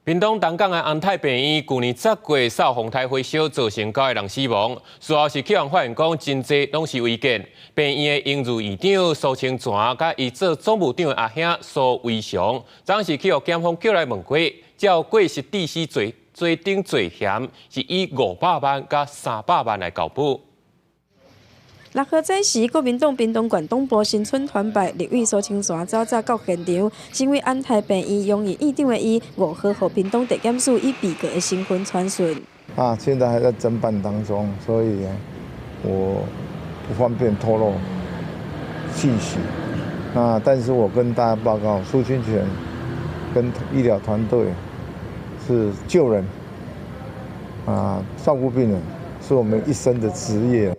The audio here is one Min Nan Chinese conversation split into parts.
屏東東港的安泰病院，舊年10月掃風台火燒，造成九个人死亡。事後是去予發現講，真濟攏是違建。病院的榮譽院長蘇清泉，佮伊做總務長的阿兄蘇維祥，昨昏是去予檢方叫來問過，照過失致死罪罪頂罪嫌，是以500萬佮300萬來交保。6號早時，國民黨屏東縣黨部新春團拜，立委蘇清泉早早到現場，身為安泰病院榮譽院長的伊，5號予屏東地檢署以被告的身份傳訊。啊，現在還在偵辦當中，所以我不方便透露信息。啊，但是我跟大家報告，蘇清泉跟醫療團隊是救人，啊，照顧病人是我們一生的職業。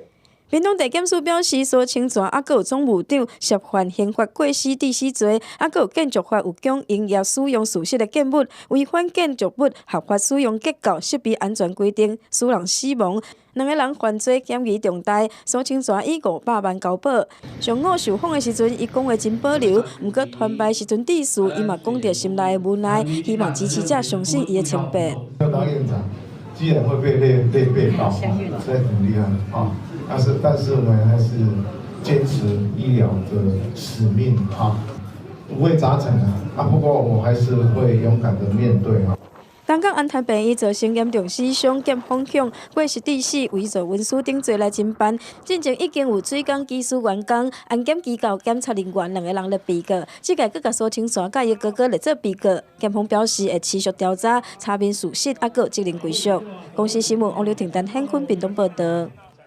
屏東地檢署表示，蘇清泉猶閣有總務長涉犯刑法過失致死罪，猶閣有建築法有強營業使用事實的建物，違反建築物合法使用結構設備安全規定，使人死亡。兩个人犯罪嫌疑重大，蘇清泉以500萬交保。上午受訪的時陣，伊講話真保留，毋過團拜時陣致辭，伊嘛講著心內的無奈，希望支持者相信伊的清白。當院長，既然會被列被告，實在很厲害啊！但是我們還是堅持醫療的使命啊，五味雜陳啊！啊，不過我還是會勇敢的面對啊。東港安泰病院造成嚴重死傷，檢方向過失致死、偽造文書等罪來偵辦。進前已經有水工技師員工、安檢機構檢查人員兩个人列被告，這屆閣共蘇清泉佮伊哥哥列做被告。檢方表示會持續調查，查明事實，猶閣有責任歸屬。公視新聞王劉婷、陳顯坤屏東報導。